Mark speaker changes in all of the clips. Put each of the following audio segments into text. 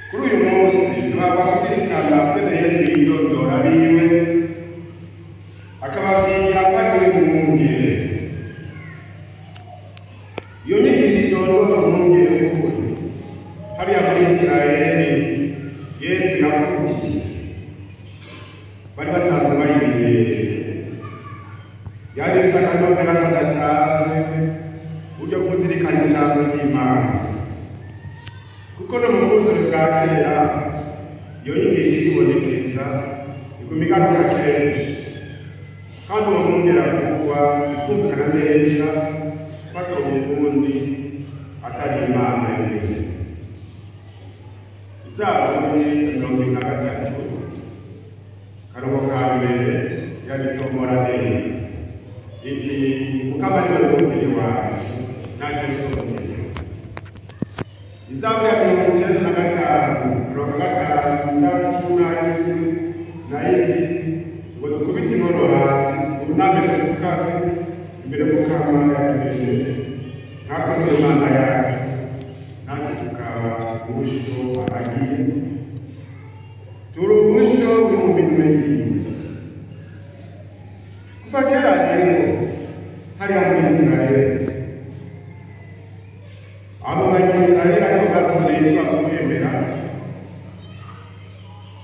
Speaker 1: Kuri uyu munsi duhabwa kuzirikana ukene Yezu yidondora abiwe, akababwira ko ari we mwungere. Iyo nyigisho idondora umwungere w'ukuri hariya muri Isirayeli Yezu yavukiye, bari basanzwe bayimenyereye. Yari ifise akanovera kadasanzwe, uburyo bwo kuzirikana ijambo ry'Imana, kuko no mu bwuzure bwa kera iyo nyigisho iribonekeza, iguma igaruka kenshi, kandi uwo mwungere avugwa bikumvikana neza ko atoba uwundi atari Imana yonyene. Izaburi 73 karongo ka mbere irabitomora neza iti: "Mukama niwe mwungere wanje, ntacyo nzokena." Izaburi ya 95 mirongo 61 nayo iti ngo dukubite inkono hasi, uname, dupfukame imbere Mukama yaturemye, nk'ako niwe Mana yacu, natwe tukaba ubusho aragiye, turi ubusho buri mu minwe yiwe. Kuva kera rero hariya muri Isirayeli, abo Banyisirayeli ariko batoreye yitwa kwemera,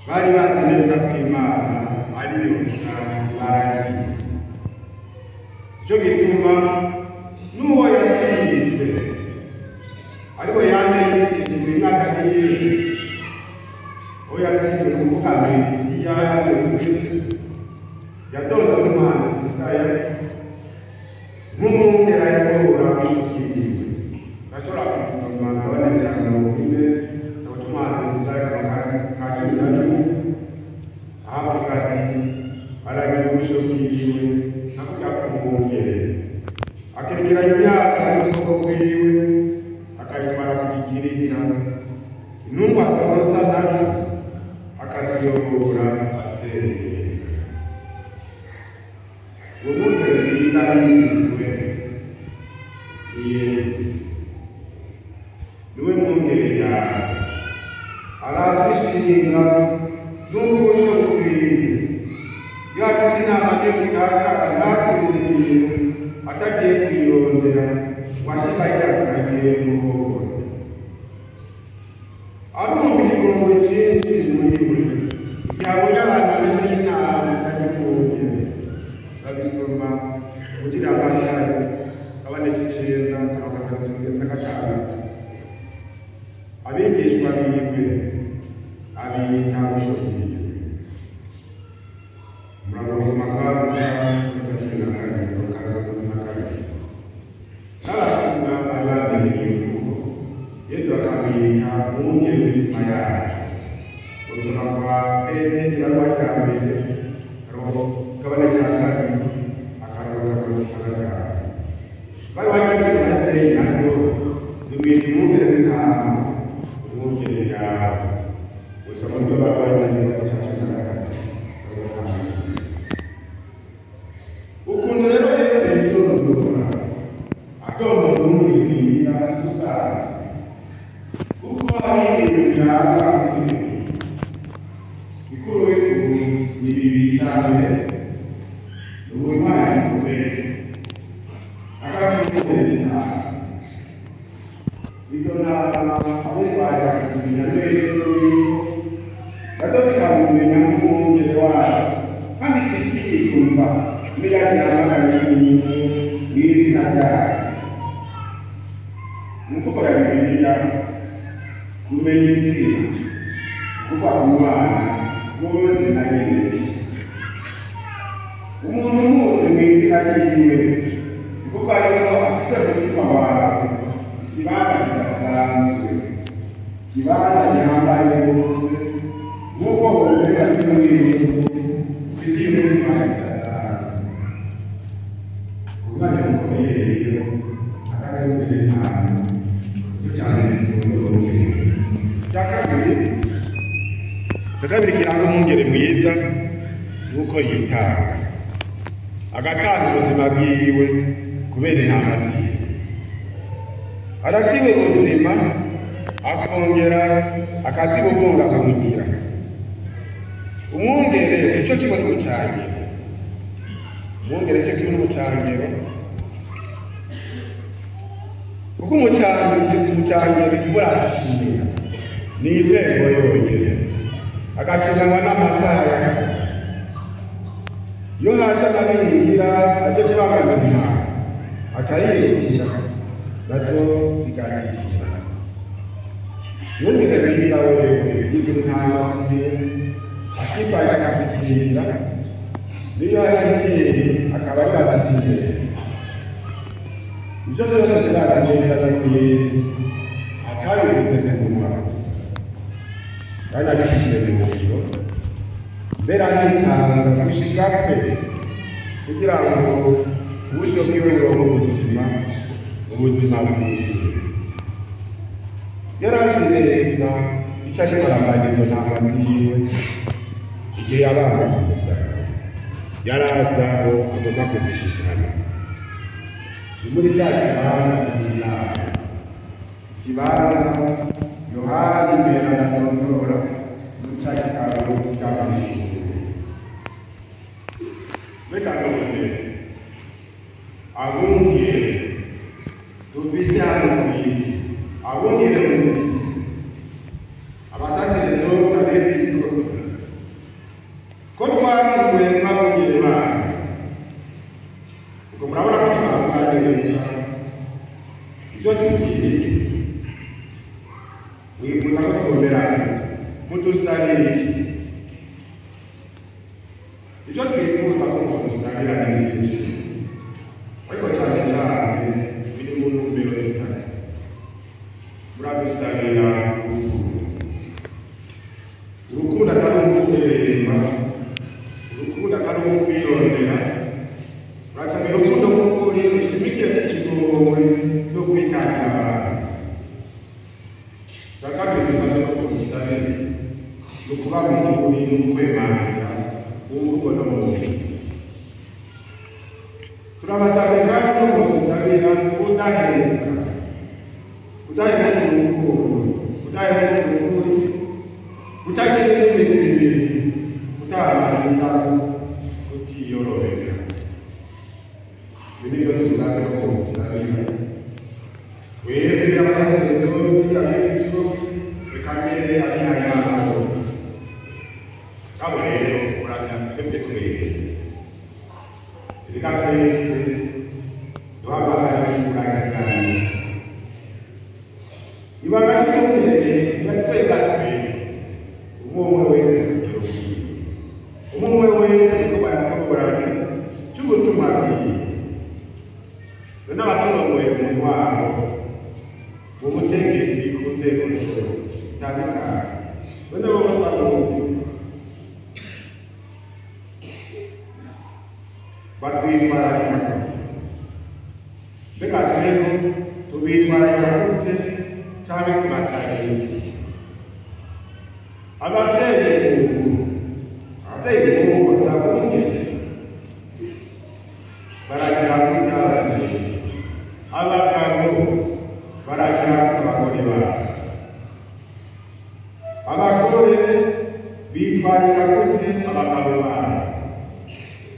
Speaker 1: bari bazi neza ko Imana ariyo gusa baragiye. Nicyo gituma n'uwo yasize ariko yame yitezwe imyaka n'iyindi, uwo yasize ni ukuvuga Mesiya, ariwe Kristo, yadonzwe n'umuhanuzi Isaya nk'umwungere ayobora w'ishuti yiwe. Urashobora kubisoma ndabona cya 40 igitabo cy'umuhanuzi Isaya ka 11, aho avuga ati: "Aragira ubusho bwiwe nka kurya k'umwungere, akegeranya imyaka mu kuboko kwiwe, akayitwara ku gikiriza, intungwa zonsa nazo akaziyobora azereye." Uwo mwungere mwiza yigizwe ni Yesu Kristo, niwe mwungere yawe, aratwishinga n'uko ubusho bukwiye. Yagize inama yo gutakara, ntasinzire atagiye kuyirondera ngo ashika igarukanye mu ruhongore. Arumva ikigongo cyinshi muri we igihe abonye abantu bameze nk'intama zitagira umwungere. Babisoma kugira Matayo kabane 9 mirongo 36. Abigishwa biwe abita busho bwiwe. Umurango w'ubuzima bwa Luka 12, 32. N'abatumwa bari bamenyereye imvugo, Yesu bakamwita umwungere w'imitima yacu. Ubuzima bwa Petero, ibaruwa rya mbere, karongo kagabane cya 2, akarongo ka 55. Ibaruwa rya mbere na Petero naryo rimwita umwungere w'intama, umwungere yawe. Ubuzima bw'ibaruwa ya mbere cya 13, karongo ka mbere. Ukuntu rero Yesu yitondora, atondora umwungere mwiza usanzwe, kuko hari ibintu biranga umwungere bikuru bikuru ni bibiri. Icya mbere ni ubutwari bukomeye, akabwungere intama. Izo ntama abitwaye bakazimenya neza yuko bato zikamumenya nk'umwungere wazo, kandi zikikumva n'iyakiramagana mu izina ryayo. Mu mvugo ya Bibiliya, kumenya izina kuva ku mwana bose na nyine. Umuntu umuzi mu izina ryiwe, ni kuvuga yuko afise mu mutima wawe ikibanza kidasanzwe, ikibanza gihambaye rwose, nk'uko womerera by'umwihariko ufitiye umutima kidasanzwe. Umwanya mukomeye rero atakayobereye intama, nicyo cyane bitondora umwungere. Icya kabiri kiranga umwungere mwiza ni uko yitanga, agatanga ubuzima bwiwe kubera intama ziwe. Araziha ubuzima. akongera akazibungabungira. Umwungere sico kimwe n'umucangero. Umwungere sico kimwe n'umucangero, kuko umucangero ikibura azishimira ni intego yonyene, agacuranwa n'amasaha y'akazi. Iyo haje amabingira aje kubangamira intama, aca yirukira nazo zikatikira. Umwungere mwiza wewe yigira intama ziwe, akipanga akazikingira, niyo hari igiteye akaba yazikingira. Ibyo byose turazi neza ko Yesu atabivuze ku munwa gusa, kandi abishyize mu ngiro, mbere akitanga gushika apfe kugira ngo uburyo bwiwe buronke ubuzima, ubuzima bwuzuye. Yari azi neza icyo aje kuranganya izo ntama ziwe igihe yabambwa ku musaraba. Yari azi aho agomba kuzishikana. Ni muri cya kibanza cy'inama, ikibanza Yohani Mweranda arondora muri cya gitabo cy'amashuri. Reka none abungere dufise hano ku isi, abungere dufise, abasaseredoti, abepiskopi, ko twatuwe nk'abungere banyu, ubwo murabona ko twambaye neza ibyo tubwirije. Wifuza ko twomberana, mudusabira iki? Ibyo twifuza ko mudusabira ni byinshi, ariko cyane cyane biri mu ntumbero zitatu. Muradusabira urukundo, urukundo atari urw'ukureremba, urukundo atari urw'ukwirondera. Murasabira urukundo rw'ukuri rushimikiye ku kigongwe no kwitangira abantu. Icya kabiri dusabye ko tugusabira ni ukuba mu kuri no kwemangira mu mvugo no mu ngiro. Turabasabye kandi ko mudusabira kudahemuka, kudahemuka urukundo, kudahemuka ukuri, kutagira indimi zibiri, kutamara itako, kutiyororera. Ibi nibyo dusabye ko mudusabira twebwe abasaseredoti, abepiskopi, reka mbere abihayimana bose. Kabo rero muramya twebwe twebwe, reka twese duhamagare kuragirana. Ibanga ry'umwungere riratwega twese, umwe umwe wese ku rugero rwiwe, umwe umwe wese igikorwa yatoboranye cy'ubutumwa bwiwe. None abaturongoye mu ntwaro, mu butegetsi, ku nzego zose zitandukanye, none bo bose abungere batwitwararika gute? Mbega twebwe tubitwararika gute canke tubasabira iki? Abavyeyi b'ubu abungere baragira gute abajejwe? Abagabo baragira gute abagore babo? Abagore bitwararika gute abagabo babo?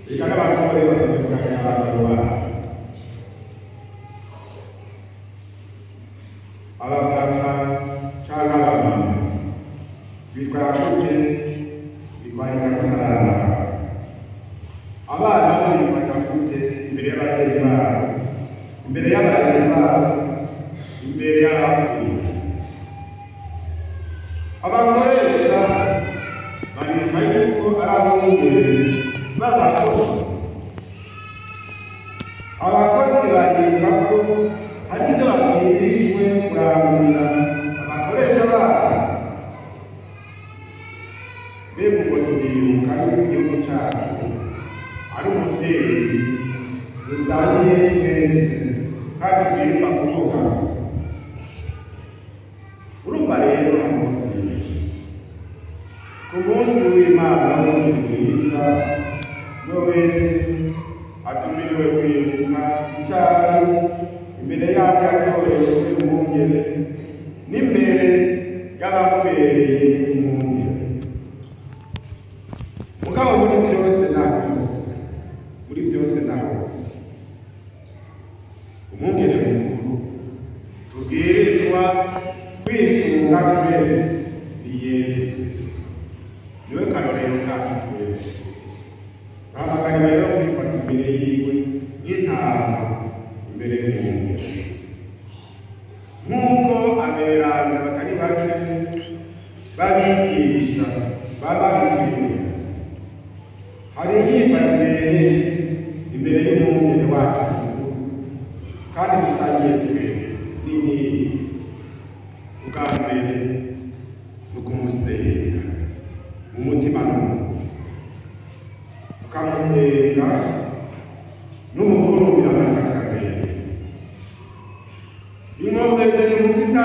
Speaker 1: Reka n'abagore bamaze kuragira abagabo babo. Abapapa canke abamama bitwara gute? Bitwararika gute abana babo? Abana bo bifata gute imbere y'abavyeyi babo, imbere y'abarezi babo, imbere y'abakuru? Abakoresha baribuka yuko ari abungere b'abakozi. Abakozi baribuka ko hari ibyo babwirijwe kurangurira abakoresha babo. Mbega ubwo turibuka yuko igihugu cacu ari umuvyeyi dusangiye twese kandi tubwirizwa kumuha. Urumva rero harimo byinshi. Ku munsi w'Imana w'umubiri mwiza, umwe wese atumiriwe kwibuka icari imbere y'abo yatorewe umwungere n'imbere y'abamubereye umwungere. Mugabo muri byose na hose, muri byose na hose, umwungere mukuru tubwirizwa kwisunga twese ni Yezu Kristo. Niwe karorero kacu twese. Bahamagariwe rero kwifata imbere yiwe nk'intama imbere y'umwungere. Nk'uko aberanda batari bake babigisha baba bitwibutsa, hari inyifatire imbere y'umwungere wacu mukuru kandi dusangiye twese ni nini. Ubwa mbere ni ukumusenga mu mutima n'umubiri, tukamusenga no mu guhurumbira amasakaramentu. Inkombe ziri mu Kristo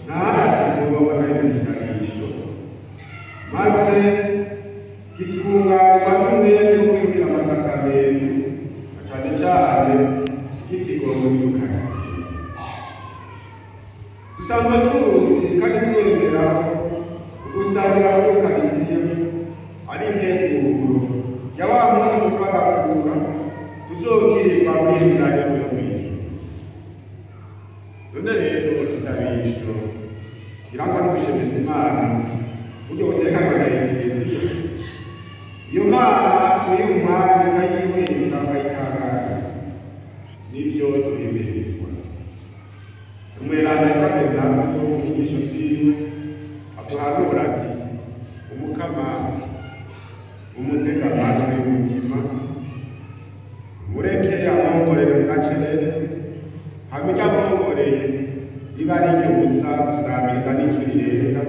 Speaker 1: ntahandi azivoma atari mu gisabisho, maze kitwunganirwa n'umwete wo kwirukira amasakaramentu, na cane cane ry'ikigongo n'Ukaristiya. Dusanzwe tuzi kandi twemera ko ugusangira kuri Ukaristiya ari integuro ya wa munsi mukuru w'agakura tuzogirirwa muri Yerusalemu yo mw'ijuru. None rero igisabisho kirangwa no gushemeza Imana buryo butekanywa na Ekleziya, iyo Mana uyiha umwanya ukayihweza ukayitangaza, nivyo duhimirizwa. Umweranda yitwa Bernardo mu nyigisho ziwe aduhanura ati: umukama umutega amatwi y'umutima, mureke abongorere mu gacerere, hama iryo abongoreye riba ari iryo muza gusamiriza n'ijwi rirenga,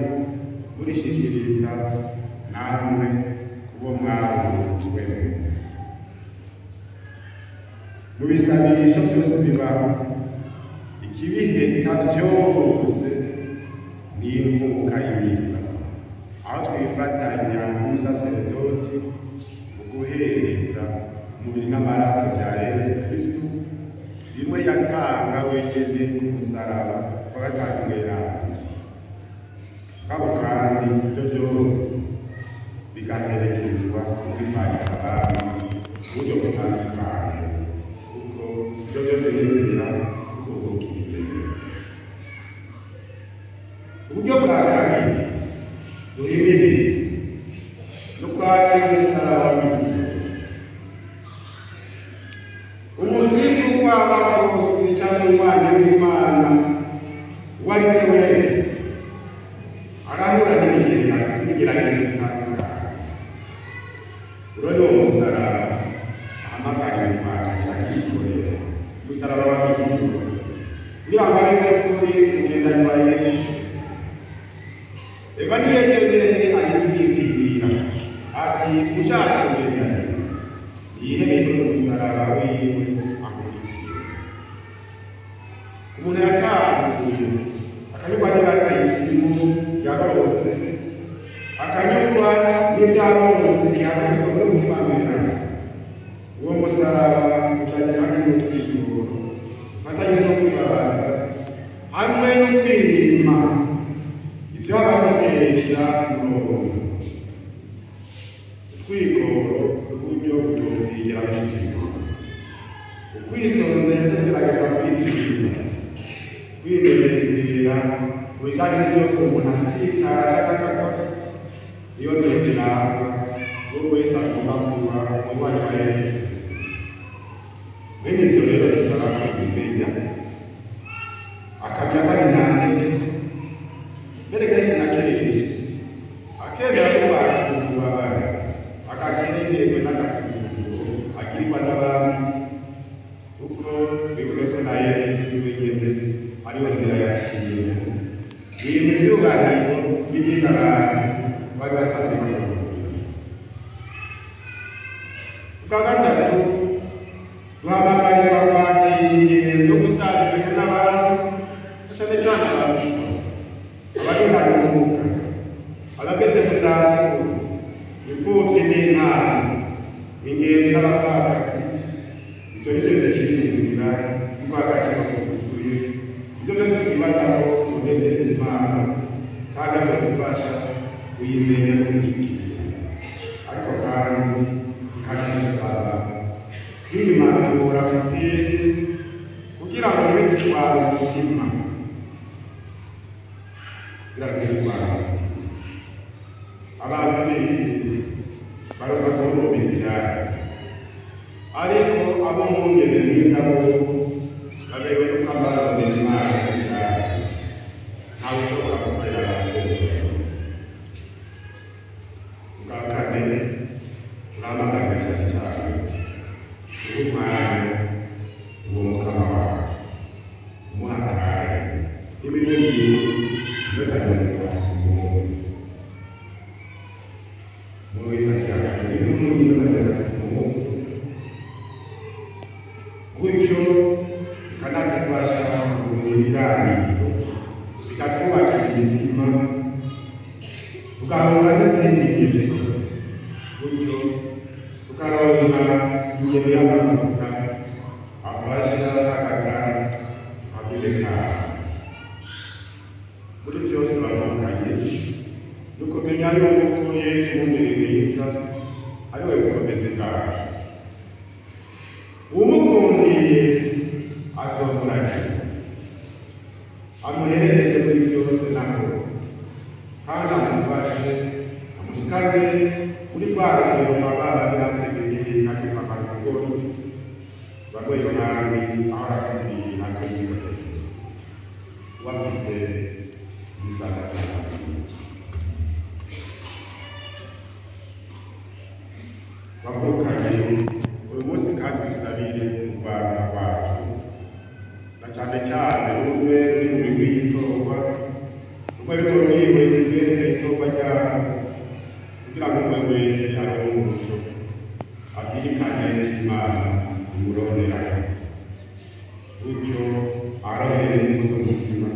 Speaker 1: murishikiriza namwe kubo mwarutswe. Mu bisabisho byose bibaho, ikibiheta vyose ni inkuka y'imisa, aho twifatanya n'umusaseredoti mu guhereza umubiri n'amaraso bya Yezu Kristo, bimwe yatanga wenyene ku musaraba wa gatanu mweranda. Kabo kandi ibyo byose bigaherekezwa kwitwararika abami mu buryo butandukanye, kuko ibyo byose ni inzira yo kuruhukira imbere. Uburyo bwa kabiri duhimiriza no kwakira umusaraba wa misi yose. Umukristo uko aba kose cyangwa umwana w'Imana uwo ari we wese arahura n'ibigeragezo bitandukanye. Uro ni wo musaraba ahamagariwe kwakira akikorera, umusaraba wa misi yose, kugira ngo abe by'ukuri umugendanyi wa Yezu Kristo. Eva ni Yezu wenyene agitubwirira ati: ushaka kugendana yihebeye umusaraba wiwe akurikire. Umuntu yatanguye akanyurwa n'ibatisimu yarose, akanyurwa n'ibyaronse ntiyakanyuzwa n'umutima mweranda. Uwo musaraba ucanye kandi n'utwigoro ufatanye no kwibabaza hamwe no kwirima ivyo abamutesha umurongo. Utwigoro n'uburyo butokwigira bushirwa, ukwisonzera tugerageza kwitsinda, kwireresera mu bijanye n'ivyo umuntu atsitara canke akagwa. Niyo ndengerano buri wese agomba kuba umunywanyi wa Yezu Kristo. Mwene ivyo rero bisaba kubimenya, akamenya ko ari ntantege, mbere kenshi na kenshi akemera ko kwakira ububabare, agakengerwe n'agasuzuguro agirirwa n'abandi, kuko twibuke ko na Yezu Kristo wenyene ariyo nzira yaciyemo. Ibintu vyubahiro n'ivy'abantu bari basanzwe bakora. Ubwa gatatu, duhamagarirwa kwakira ingendo yo gusabikanya n'abandi, cane cane abarushwa, abagendana ubumuga, abageze mu zabukuru, imfuvyi n'intama, ingenzi n'abapfakazi. Ivyo nivyo bidacira inzira y'uko agaciro kuzuye. Ivyo byose twibaza ko tunezereza Imana Kandi azodufasha kuyimenya no kuyishikira. Ariko kandi ikadusaba kwimatura ku vy'isi kugira ngo ntibidutware umutima, kugira ngo ntibidutware umutima. Abantu b'isi barota guhurumbira ivyaha, ariko abo mwungere mwiza bo baberewe nuko abarondera Imana ivyaha. Ntawe ushobora gukorera abantu. Ubwa kane, turahamagarira cyane cyane guha umwanya uwo Mukama wacu, umuha akanya n'imiburire iminota 30 ku munsi. Umuntu wese ashaka imiburire iminota 30 ku munsi, gutyo bikanadufasha kugira ibiganiro, bikatwubakira imitima, tugahura n'izindi ngeso, gutyo tukaronka ingero y'amavuta afasha k'agatara kaboneka. Muri byose bavukanye ni ukumenya yuko Yesu umwungere mwiza ari we bukomezi bwacu. Uwumukundiye azomuragira, amuherekeze muri byose na hose, kandi amufashe amushikane muri rwa rugero abana b'abategeka kandi bamwe Yohani aho aratubwira akayibonera wafise ibisangasanga. Bavukanye, uyu munsi kandi bisabire urwaruka rwacu, na cane cane rumwe ruri mu migwi y'itorwa, rumwe ruriko rurihweza ivyerekeye itorwa ryabo, kugira ngo umwe wese aronke umuco, azirikane ico Imana imurondera, gutyo arohere inguvu z'umutima.